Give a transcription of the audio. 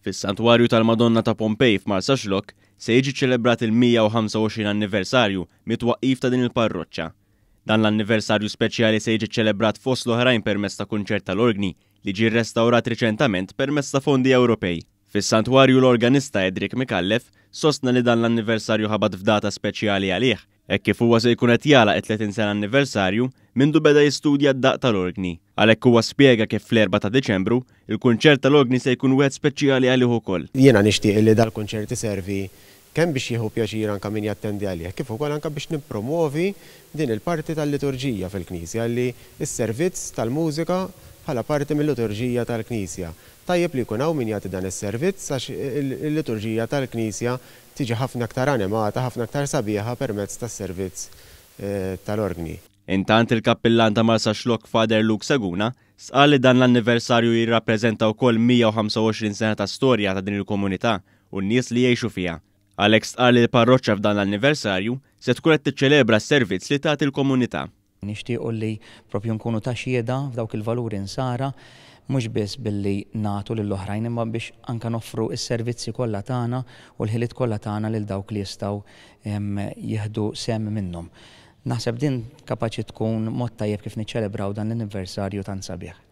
Fis-Santwarju tal-Madonna ta' Pompej f'Marsaxlokk se jiġi ċċelebrat il-125 anniversarju mit-twaqqif ta' din il-parroċċa. Dan l-anniversarju speċjali se jiġi ċċelebrat fost l-oħrajn permezz ta' kunċert tal-orgni li ġie rrestawrat riċentament permezz ta' fondi Ewropej. Fis-Santwarju l-organista Edric Micallef sostna li dan l-anniversarju ħabat f'data speċjali għalih hekk kif huwa se jkun qed jagħlaq it-30 sena anniversarju mindu beda jistudja d-daqq tal-orgni. Għalhekk huwa spjega kif fl-erbgħa ta' Diċembru, il-kunċert tal-orgni se jkun wieħed speċjali għalih ukoll. Jiena nixtieq li dal-kunċert iservi kemm biex jieħu pjaċir anke min jattendi għalih kif ukoll anke biex nippromwovi din il-parti tal-liturġija fil-Knisja li s-servizz tal-mużika bħala parti mil-liturġija tal-Knisja. Tajjeb li jkun hawn min jagħti dan is-servizz għax il-liturġija tal-Knisja tiġi ħafna aktar animata, ħafna aktar sabiħa permezz tas-servizz tal-orgni. Intant il-Kappillan ta' Marsaxlokk Father Luke Seguna stqarr li dan l-anniversarju jirrappreżenta wkoll 125 sena ta' storja ta' din il-komunità u n-nies li jgħixu fiha. Għalhekk stqarr li l-parroċċa f'dan l-anniversarju se tkun qed tiċċelebra s-servizz li tagħti l-komunità. Nixtiequ li proprju nkunu ta' xhieda f'dawk il-valuri Nsara, mhux biss billi nagħtu lill-oħrajn imma biex anke noffru s-servizzi kollha tagħna u l-ħiliet kollha tagħna lil dawk li jistgħu jieħdu sehem minnhom. Naħseb din kapaċi tkun mod tajjeb kif niċċelebraw dan l-anniversarju tant sabiħ.